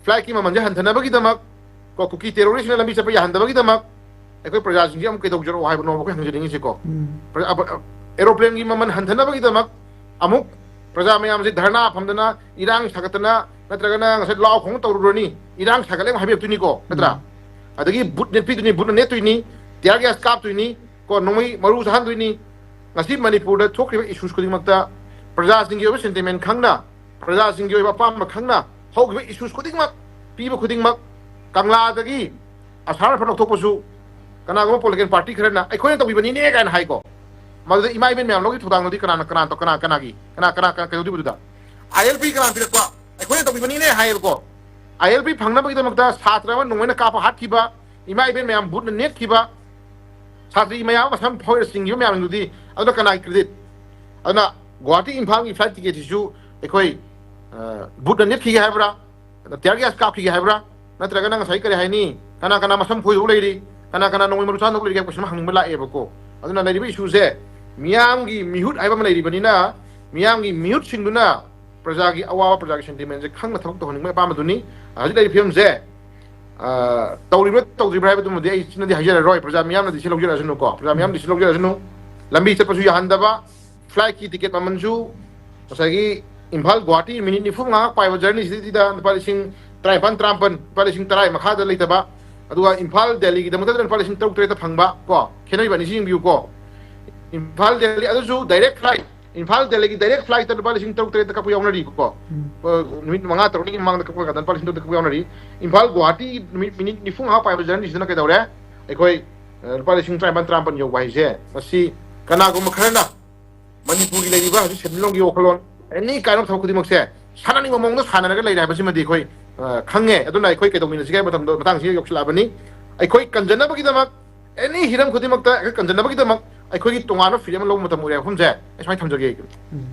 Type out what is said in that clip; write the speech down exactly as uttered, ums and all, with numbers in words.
ꯐ꯭ꯂꯥꯏꯠꯀꯤ ꯃꯃꯜꯁꯦ ꯍꯟꯊꯅꯕꯒꯤꯗꯃꯛ, ꯀꯣ, ꯀꯨꯀꯤ ꯇꯦꯔꯣꯔꯤꯁꯅ ꯂꯝꯕꯤ ꯆꯠꯄ ꯌꯥꯍꯟꯗꯕꯒꯤꯗꯃꯛ ꯑꯩꯈꯣꯏ ꯄ꯭ꯔꯖꯥꯁꯤꯡꯁꯦ ꯑꯃꯨꯛ ꯀꯩꯗꯧꯖꯔꯛꯑꯣ ꯍꯥꯏꯕꯅꯣꯕ ꯑꯩꯈꯣꯏ ꯍꯪꯖꯅꯤꯡꯉꯤꯁꯦꯀꯣ꯫ ꯎꯝ꯫ ꯄ꯭ꯔꯖꯥ-, ꯑꯕ-, ꯑꯦꯔꯣꯄ꯭ꯂꯦꯟꯒꯤ ꯃꯃꯜ ꯍꯟꯊꯅꯕꯒꯤꯗꯃꯛ ꯑꯃꯨꯛ ꯄ꯭ꯔꯖꯥ ꯃꯌꯥꯝꯁꯦ ꯙꯔꯅꯥ ꯐꯝꯗꯅ, ꯏꯔꯥꯡ ꯁꯥꯒꯠꯇꯅ, ꯅꯠꯇ꯭ꯔꯒꯅ ꯉꯁꯥꯏ ꯂꯥꯎ ꯈꯣꯡ ꯇꯧꯔꯨꯔꯅꯤ, ꯏꯔꯥꯡ ꯁꯥꯒꯠꯂꯦ ꯑꯃꯨꯛ ꯍꯥꯏꯕꯤꯔꯛꯇꯣꯏꯅꯤꯀꯣ, ꯅꯠꯇ꯭ꯔꯥ? ꯎꯝ꯫ ꯑꯗꯒꯤ ꯕꯨꯠ ꯅꯦꯠꯄꯤꯗꯣꯏꯅꯤ, ꯕꯨꯠꯅ ꯅꯦꯠꯇꯣꯏꯅꯤ, tear gas ꯀꯥꯞꯇꯣꯏꯅꯤ, ꯀꯣ, ꯅꯣꯡꯃꯩ ꯃꯔꯨ ꯆꯥꯍꯟꯗꯣꯏꯅꯤ꯫ ꯉꯁꯤ ꯃꯅꯤꯄꯨꯔꯗ ꯊꯣꯛꯈ꯭ꯔꯤꯕ issues ꯈꯨꯗꯤꯡꯃꯛꯇ ꯄ꯭ꯔꯖꯥꯁꯤꯡꯒꯤ ꯑꯣꯏꯕ sentiment ꯈꯪꯅ, ꯄ꯭ꯔꯖꯥꯁꯤꯡꯒꯤ ꯑꯣꯏꯕ ꯑꯄꯥꯝꯕ ꯈꯪꯅ ꯍꯧꯈꯤꯕ issues ꯈꯨꯗꯤꯡꯃꯛ, ꯄꯤꯕ ꯈꯨꯗꯤꯡꯃꯛ, ꯀꯪꯂꯥꯗꯒꯤ ꯑꯁꯥꯔ ꯐꯠ ꯂꯧꯊꯣꯛꯄꯁꯨ ꯀꯅꯥꯒꯨꯝꯕ political party ꯈꯔꯅ ꯑꯩꯈꯣꯏꯅ ꯇꯧꯕꯤꯕꯅꯤꯅꯦ ꯀꯥꯏꯅ ꯍꯥꯏꯀꯣ꯫ ꯃꯗꯨꯗ ꯏꯃꯥ ꯏꯕꯦꯟ ꯃꯌꯥꯝ ꯂꯧꯈꯤ ꯊꯧꯗꯥꯡꯗꯨꯗꯤ ꯀꯅꯥꯅ, ꯀꯅꯥꯅ, ꯀꯅꯥꯒꯤ, ꯀꯅꯥ, ꯀꯅꯥ, ꯀꯅꯥ ꯀꯩꯗꯧꯗꯣꯏꯕꯗꯨꯗ? ILP ꯀꯅꯥꯅ ꯄꯤꯔꯛꯄ? ꯑꯩꯈꯣꯏꯅ ꯇꯧꯕꯤꯕꯅꯤꯅꯦ ꯍꯥꯏꯌꯦꯕꯀꯣ꯫ ILP ꯐꯪꯅꯕꯒꯤꯗꯃꯛꯇ ꯁꯥꯇ꯭ꯔ ꯑꯃ ꯅꯣꯡꯃꯩꯅ ꯀꯥꯞꯄ ꯍꯥꯠꯈꯤꯕ, ꯏꯃꯥ ꯏꯕꯦꯟ ꯃꯌꯥꯝ ꯕꯨꯠꯅ ꯅꯦꯠꯈꯤꯕ, ꯁꯥꯇ꯭ꯔꯤ ꯃꯌꯥꯝ ꯑꯃ ꯁꯝ ꯐꯣꯏꯔ ꯆꯤꯡꯈꯤꯕ ꯃꯌꯥꯝꯗꯨꯗꯤ, ꯑꯗꯨꯅ ꯀꯅꯥꯒꯤ credit? ꯑꯗꯨꯅ ꯒꯨꯋꯥꯍꯥꯇꯤ ꯏꯝꯐꯥꯜꯒꯤ flight ticket ꯁꯤꯁꯨ ꯑꯩꯈꯣꯏ, ꯑ, ꯕꯨꯠꯅ ꯅꯦꯠꯈꯤꯒꯦ ꯍꯥꯏꯕ꯭ꯔꯥ? Tear gas ꯀꯥꯞꯈꯤꯒꯦ ꯍꯥꯏꯕ꯭ꯔꯥ? ꯅꯠꯇ꯭ꯔꯒꯅ ꯉꯁꯥꯏ ꯀꯔꯤ ꯍꯥꯏꯅꯤ? ꯀꯅꯥ ꯀꯅꯥ ꯃꯁꯝ ꯐꯣꯏꯗꯧ ꯂꯩꯔꯤ? ꯀꯅꯥ ꯀꯅꯥ ꯅꯣꯡꯃꯩ ꯃꯔꯨ ꯆꯥꯗꯧ ꯂꯩꯔꯤ? ꯍꯥꯏꯕ question ꯑꯃ ꯍꯪꯅꯤꯡꯕ ꯂꯥꯛꯑꯦꯕꯀꯣ꯫ ꯑꯗꯨꯅ ꯂꯩꯔꯤꯕ issue ꯁꯦ ꯃꯤꯌꯥꯝꯒꯤ ꯃꯤꯍꯨꯠ ꯍꯥꯏꯕ ꯑꯃ ꯂꯩꯔꯤꯕꯅꯤꯅ, ꯃꯤꯌꯥꯝꯒꯤ ꯃꯤꯍꯨꯠꯁꯤꯡꯗꯨꯅ ꯄ꯭ꯔꯖꯥꯒꯤ ꯑꯋꯥꯕ, ꯄ꯭ꯔꯖꯥꯒꯤ sentiment ꯁꯦ ꯈꯪꯅ ꯊꯕꯛ ꯇꯧꯍꯟꯅꯤꯡꯕ ꯑꯄꯥꯝꯕꯗꯨꯅꯤ꯫ ꯍꯧꯖꯤꯛ ꯂꯩꯔꯤꯕ ꯐꯤꯕꯝꯁꯦ, ꯑ, ꯇꯧꯔꯤꯕ꯭ꯔꯥ ꯇꯧꯗ꯭ꯔꯤꯕ꯭ꯔꯥ ꯍꯥꯏꯕꯗꯨꯃꯗꯤ ꯑꯩ ꯁꯤꯅꯗꯤ ꯍꯥꯏꯖꯔꯔꯣꯏ꯫ ꯄ꯭ꯔꯖꯥ ꯃꯤꯌꯥꯝꯅꯗꯤ ꯁꯤ ꯂꯧꯖꯔꯁꯅꯨꯀꯣ꯫ ꯄ꯭ꯔꯖꯥ ꯃꯤꯌꯥꯝꯗꯤ ꯁꯤ ꯂꯧꯖꯔꯁꯅꯨ꯫ ꯂꯝꯕꯤ ꯆꯠꯄꯁꯨ ꯌꯥꯍꯟꯗꯕ, flight ꯀꯤ ticket ꯃꯃꯜꯁꯨ ꯉꯁꯥꯏꯒꯤ ꯏꯝꯐꯥꯜ ꯒꯨꯋꯥꯍꯥꯇꯤ minute ꯅꯤꯐꯨ ꯃꯉꯥ ꯄꯥꯏꯕ journey ꯁꯤꯗꯩꯗ ꯂꯨꯄꯥ ꯂꯤꯁꯤꯡ ꯇꯔꯥꯅꯤꯄꯥꯟ, ꯇꯔꯥꯃꯥꯄꯟ, ꯂꯨꯄꯥ ꯂꯤꯁꯤꯡ ꯇꯔꯥ ꯃꯈꯥꯗ ꯂꯩꯇꯕ, ꯑꯗꯨꯒ ꯏꯝꯐꯥꯜ ꯗꯦꯜꯂꯤꯒꯤꯗꯃꯛꯇ ꯂꯨꯄꯥ ꯂꯤꯁꯤꯡ ꯇꯔꯨꯛ ꯇꯔꯦꯠꯇ ꯐꯪꯕ ꯀꯣ, ꯈꯦꯠꯅꯔꯤꯕ ꯑꯅꯤꯁꯤ ꯌꯦꯡꯕꯤꯌꯨꯀꯣ꯫ ꯏꯝꯐꯥꯜ ꯗꯦꯜꯂꯤ, ꯑꯗꯨꯁꯨ direct flight, ꯏꯝꯐꯥꯜ ꯗꯦꯜꯂꯤꯒꯤ direct flight ꯇ ꯂꯨꯄꯥ ꯂꯤꯁꯤꯡ ꯇꯔꯨꯛ ꯇꯔꯦꯠꯇ ꯀꯛꯄ ꯌꯥꯎꯅꯔꯤꯀꯣ꯫ ꯎꯝ꯫ ꯑ, ꯅꯨꯃꯤꯠ ꯃꯉꯥ ꯇꯔꯨꯛꯅꯤꯒꯤ ꯃꯃꯥꯡꯗ ꯀꯛꯄ ꯀꯥꯟꯗ ꯂꯨꯄꯥ ꯂꯤꯁꯤꯡ ꯇꯔꯨꯛꯇ ꯀꯛꯄ ꯌꯥꯎꯅꯔꯤ꯫ ꯏꯝꯐꯥꯜ ꯒꯨꯋꯥꯍꯥꯇꯤ ꯅꯨꯃꯤꯠ minute ꯅꯤꯐꯨ ꯃꯉꯥ ꯄꯥꯏꯕ journey ꯁꯤꯗꯅ ꯀꯩꯗꯧꯔꯦ? ꯑꯩꯈꯣꯏ, ꯑ, ꯂꯨꯄꯥ ꯂꯤꯁꯤꯡ ꯇꯔꯥꯅꯤꯄꯥꯟ, ꯇꯔꯥꯃꯥꯄꯟ ꯌꯧꯕ ꯍꯥꯏꯁꯦ, ꯃꯁꯤ ꯀꯅꯥꯒꯨꯝꯕ ꯈꯔꯅ ꯃꯅꯤꯄꯨꯔꯒꯤ ꯂꯩꯔꯤꯕ ꯍꯧꯖꯤꯛ ꯁꯦꯟꯃꯤꯠꯂꯣꯟꯒꯤ ꯋꯥꯈꯜꯂꯣꯟ, any kind of ꯊꯕꯛ ꯈꯨꯗꯤꯡꯃꯛꯁꯦ ꯁꯥꯟꯅꯅꯤꯡꯕ ꯃꯑꯣꯡꯗ ꯁꯥꯟꯅꯔꯒ ꯂꯩꯔꯦ ꯍꯥꯏꯕꯁꯤꯃꯗꯤ ꯑꯩꯈꯣꯏ, ꯑ, ꯈꯪꯉꯦ꯫ ꯑꯗꯨꯅ ꯑꯩꯈꯣꯏ ꯀꯩꯗꯧꯃꯤꯟꯅꯁꯤꯒꯦ ꯍꯥꯏꯕ ꯃꯇꯝꯗ, ꯃꯇꯥꯡꯁꯤꯒ ꯌꯧꯁꯤꯜꯂꯛꯑꯕꯅꯤ꯫ ꯑꯩꯈꯣꯏ ꯀꯟꯖꯅꯕꯒꯤꯗꯃꯛ, any ꯍꯤꯔꯝ ꯈꯨꯗꯤꯡꯃꯛꯇ ꯑꯩꯈꯣꯏ ꯀꯟꯖꯅꯕꯒꯤꯗꯃꯛ ꯑꯩꯈꯣꯏꯒꯤ ꯇꯣꯉꯥꯟꯕ freedom ꯑꯃ ꯂꯧꯕ ꯃꯇꯝ ꯑꯣꯏꯔꯦ꯫ ꯃꯐꯝꯁꯦ ꯑꯩ ꯁꯨꯃꯥꯏꯅ ꯊꯝꯖꯒꯦ꯫ ꯎꯝ꯫